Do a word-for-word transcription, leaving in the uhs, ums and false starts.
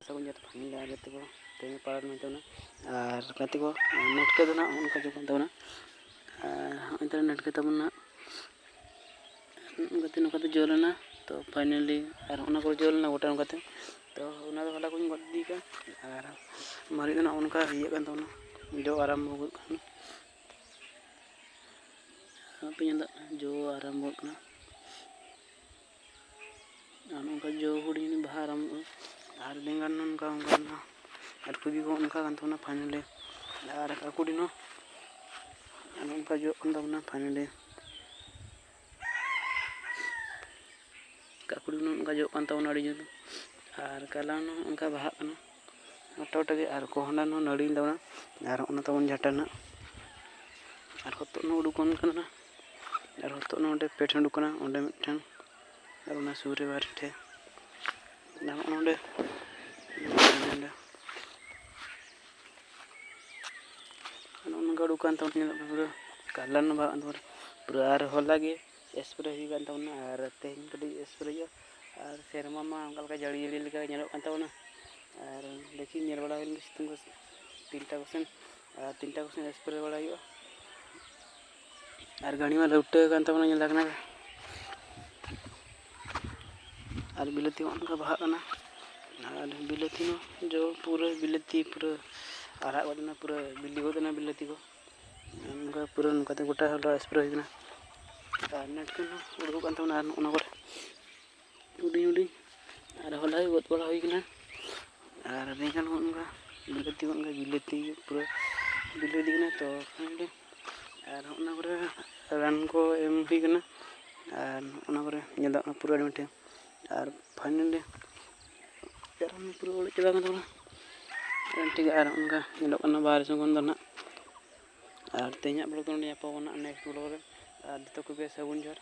ᱥᱟᱹᱜᱩᱱ ᱡᱚᱦᱟᱨ ᱯᱷᱟᱭᱱᱟᱞᱤ ᱟᱨ ᱜᱟᱛᱮ ᱠᱚ, ᱛᱮᱦᱮᱧ ᱯᱟᱲᱟᱣ ᱢᱮᱱᱟᱜ ᱛᱟᱵᱚᱱᱟ᱾ ᱟᱨ ᱜᱟᱛᱮ ᱠᱚ, ᱱᱮᱴᱠᱮ ᱫᱚ ᱱᱟᱦᱟᱜ ᱱᱚᱜᱼᱚ ᱱᱚᱝᱠᱟ ᱡᱚᱜ ᱠᱟᱱ ᱛᱟᱵᱚᱱᱟ᱾ ᱟᱨ ᱦᱚᱸᱜᱼᱚᱭ ᱛᱟᱦᱞᱮ ᱱᱮᱴᱠᱮ ᱛᱟᱵᱚᱱ ᱱᱟᱦᱟᱜ ᱱᱚᱜᱼᱚ ᱱᱚᱝᱠᱟᱛᱮ, ᱱᱚᱝᱠᱟᱛᱮ ᱡᱚ ᱞᱮᱱᱟ᱾ ᱛᱚ ᱯᱷᱟᱭᱱᱟᱞᱤ ᱟᱨ ᱚᱱᱟ ᱠᱚᱨᱮ ᱡᱚ ᱞᱮᱱᱟ ᱜᱚᱴᱟ ᱱᱚᱝᱠᱟᱛᱮ᱾ ᱛᱚ ᱚᱱᱟ ᱫᱚ ᱦᱚᱞᱟ ᱠᱚᱧ ᱜᱚᱫ ᱤᱫᱤ ᱠᱟᱜᱼᱟ᱾ ᱟᱨ ᱢᱟᱨᱮ ᱫᱚ ᱱᱟᱦᱟᱜ ᱚᱱᱠᱟ ᱤᱭᱟᱹᱜ ᱠᱟᱱ ᱛᱟᱵᱚᱱᱟ, ᱡᱚ ᱟᱨᱟᱢᱵᱚ ᱜᱚᱫ ᱠᱟᱱᱟ᱾ ᱟᱯᱮ ᱧᱮᱞ ᱫᱟᱲᱮᱭᱟᱜ ᱠᱟᱱᱟ, ᱡᱚ ᱟᱨᱟᱢᱵᱚᱜ ᱠᱟᱱᱟ᱾ ᱟᱨ ᱱᱚᱝᱠᱟ ᱡᱚ ᱦᱩᱰᱤᱧ ᱦᱩᱰᱤᱧ ᱵᱟᱦᱟ ᱟᱨᱟᱢᱵᱚᱜᱼᱟ᱾ ᱟᱨ ᱵᱮᱸᱜᱟᱲ ᱱᱚᱝᱠᱟ, ᱚᱱᱠᱟ ᱟᱨ ᱠᱚᱯᱤ ᱠᱚ ᱚᱱᱠᱟ ᱠᱟᱱ ᱛᱟᱵᱚᱱᱟ ᱯᱷᱟᱭᱱᱟᱞᱤ᱾ ᱟᱨ ᱠᱟᱠᱩᱲᱤ ᱦᱚᱸ ᱱᱚᱝᱠᱟ ᱡᱚᱜ ᱠᱟᱱ ᱛᱟᱵᱚᱱᱟ ᱯᱷᱟᱭᱱᱟᱞᱤ᱾ ᱠᱟᱠᱩᱲᱤ ᱦᱚᱸ ᱱᱚᱝᱠᱟ ᱡᱚᱜ ᱠᱟᱱ ᱛᱟᱵᱚᱱᱟ ᱟᱹᱰᱤ ᱡᱳᱨ᱾ ᱟᱨ ᱠᱟᱞᱞᱟ ᱦᱚᱸ ᱚᱱᱠᱟ ᱵᱟᱦᱟᱜ ᱠᱟᱱᱟ ᱜᱚᱴᱟ ᱜᱚᱴᱟ ᱜᱮ᱾ ᱟᱨ ᱠᱚᱦᱚᱸᱰᱟ ᱦᱚᱸ ᱱᱟᱹᱲᱤᱭᱮᱱ ᱛᱟᱵᱚᱱᱟ᱾ ᱟᱨ ᱚᱱᱟ ᱛᱟᱵᱚᱱ ᱡᱷᱟᱴᱟ ᱱᱟᱜ᱾ ᱟᱨ ᱦᱚᱛᱚᱫ ᱦᱚᱸ ᱩᱰᱩᱠᱚᱜ ᱠᱟᱱᱟ᱾ ᱟᱨ ᱦᱚᱛᱚᱫ ᱦᱚᱸ ᱚᱸᱰᱮ ᱯᱮ ᱴᱷᱮᱱ ᱩᱰᱩᱠ ᱠᱟᱱᱟ, ᱚᱸᱰᱮ ᱢᱤᱫᱴᱮᱱ ᱟᱨ ᱚᱱᱟ ᱥᱩᱨ ᱨᱮ ᱵᱟᱨ ᱴᱷᱮᱱ᱾ ᱟᱨ ᱱᱚᱜᱼᱚ ᱱᱚᱰᱮ, ᱱᱚᱰᱮ᱾ ᱟᱨ ᱱᱚᱜᱼᱚ ᱱᱚᱝᱠᱟ ᱩᱰᱩᱠ ᱠᱟᱱ ᱛᱟᱵᱚᱱᱟ, ᱧᱮᱞᱚᱜ ᱠᱟᱱᱟ ᱯᱩᱨᱟᱹ ᱠᱟᱞᱞᱟ ᱨᱮᱱᱟᱜ ᱵᱟᱦᱟ ᱯᱩᱨᱟᱹ᱾ ᱟᱨ ᱦᱚᱞᱟ ᱜᱮ ᱥᱯᱨᱮ ᱦᱩᱭ ᱠᱟᱱ ᱛᱟᱵᱚᱱᱟ, ᱟᱨ ᱛᱮᱦᱮᱧ ᱠᱟᱹᱴᱤᱡ ᱥᱯᱨᱮ ᱦᱩᱭᱩᱜᱼᱟ᱾ ᱟᱨ ᱥᱮᱨᱢᱟ ᱢᱟ ᱚᱱᱠᱟ ᱞᱮᱠᱟ ᱡᱟᱹᱲᱤ ᱡᱟᱹᱲᱤ ᱞᱮᱠᱟ ᱧᱮᱞᱚᱜ ᱠᱟᱱ ᱛᱟᱵᱚᱱᱟ᱾ ᱟᱨ ᱫᱮᱠᱷᱤ, ᱧᱮᱞ ᱵᱟᱲᱟ ᱦᱩᱭ ᱞᱮᱱᱜᱮ ᱥᱤᱛᱩᱝ ᱠᱚ ᱛᱤᱱᱴᱟ ᱠᱚᱥᱮᱱ, ᱟᱨ ᱛᱤᱱᱴᱟ ᱠᱚᱥᱮᱱ ᱥᱯᱨᱮ ᱵᱟᱲᱟ ᱦᱩᱭᱩᱜᱼᱟ᱾ ᱟᱨ ᱜᱟᱹᱰᱤ ᱢᱟ ᱞᱟᱹᱣᱴᱟᱹ ᱠᱟᱱ ᱛᱟᱵᱚᱱᱟ, ᱧᱮᱞ ᱟᱠᱟᱱᱟ᱾ ᱟᱨ ᱵᱤᱞᱟᱹᱛᱤ ᱦᱚᱸ ᱚᱱᱠᱟ ᱵᱟᱦᱟᱜ ᱠᱟᱱᱟ᱾ ᱟᱨ ᱵᱤᱞᱟᱹᱛᱤ ᱦᱚᱸ ᱡᱚ ᱯᱩᱨᱟᱹ ᱵᱤᱞᱟᱹᱛᱤ ᱯᱩᱨᱟᱹ ᱟᱨᱟᱜ ᱜᱚᱫ ᱮᱱᱟ, ᱯᱩᱨᱟᱹ ᱵᱤᱞᱤ ᱜᱚᱫ ᱮᱱᱟ ᱵᱤᱞᱟᱹᱛᱤ ᱠᱚ᱾ ᱚᱱᱠᱟ ᱯᱩᱨᱟᱹ ᱱᱚᱝᱠᱟᱛᱮ ᱜᱚᱴᱟ ᱦᱚᱞᱟ ᱥᱯᱨᱮ ᱦᱩᱭ ᱠᱟᱱᱟ᱾ ᱟᱨ ᱱᱮᱴᱠᱮᱱ ᱦᱚᱸ ᱩᱰᱩᱠᱚᱜ ᱠᱟᱱ ᱛᱟᱵᱚᱱᱟ᱾ ᱟᱨ ᱱᱚᱜᱼᱚ ᱱᱚᱣᱟ ᱠᱚᱨᱮ ᱦᱩᱰᱤᱧ ᱦᱩᱰᱤᱧ ᱟᱨ ᱦᱚᱞᱟ ᱜᱮ ᱜᱚᱫ ᱵᱟᱲᱟ ᱦᱩᱭ ᱠᱟᱱᱟ᱾ ᱟᱨ ᱵᱮᱸᱜᱟᱲ ᱦᱚᱸ ᱚᱱᱠᱟ ᱵᱤᱞᱟᱹᱛᱤ, ᱚᱱᱠᱟ ᱵᱤᱞᱟᱹᱛᱤ ᱯᱩᱨᱟᱹ ᱵᱤᱞᱟᱹᱛᱤ ᱠᱟᱱᱟ᱾ ᱛᱚ ᱯᱷᱟᱭᱱᱟᱞᱤ ᱟᱨ ᱚᱱᱟ ᱠᱚᱨᱮ ᱨᱟᱱ ᱠᱚ ᱮᱢ ᱦᱩᱭ ᱠᱟᱱᱟ᱾ ᱟᱨ ᱚᱱᱟ ᱠᱚᱨᱮ ᱧᱮᱞᱚᱜ ᱠᱟᱱᱟ ᱯᱩᱨᱟᱹ ᱟᱹᱰᱤ ᱢᱤᱫᱴᱮᱱ᱾ ᱟᱨ ᱯᱷᱟᱭᱱᱟᱞᱤ ᱪᱟᱨᱟ ᱯᱩᱨᱟᱹ ᱚᱲᱮᱡ ᱪᱟᱵᱟ ᱠᱟᱱ ᱛᱟᱵᱚᱱᱟ᱾ ᱟᱨ ᱴᱷᱤᱠ ᱜᱮᱭᱟ, ᱟᱨ ᱚᱱᱠᱟ ᱧᱮᱞᱚᱜ ᱠᱟᱱᱟ ᱵᱟᱦᱨᱮ ᱥᱮᱱ ᱠᱷᱚᱱ ᱫᱚ ᱱᱟᱦᱟᱜ᱾ ᱟᱨ ᱛᱮᱦᱮᱧᱟᱜ ᱵᱞᱚᱜ ᱫᱚ ᱱᱚᱰᱮ ᱧᱟᱯᱟᱢ ᱠᱟᱱᱟ next ᱵᱞᱚᱜ ᱨᱮ᱾ ᱟᱨ ᱡᱚᱛᱚ ᱠᱚᱜᱮ ᱥᱟᱹᱜᱩᱱ ᱡᱚᱦᱟᱨ᱾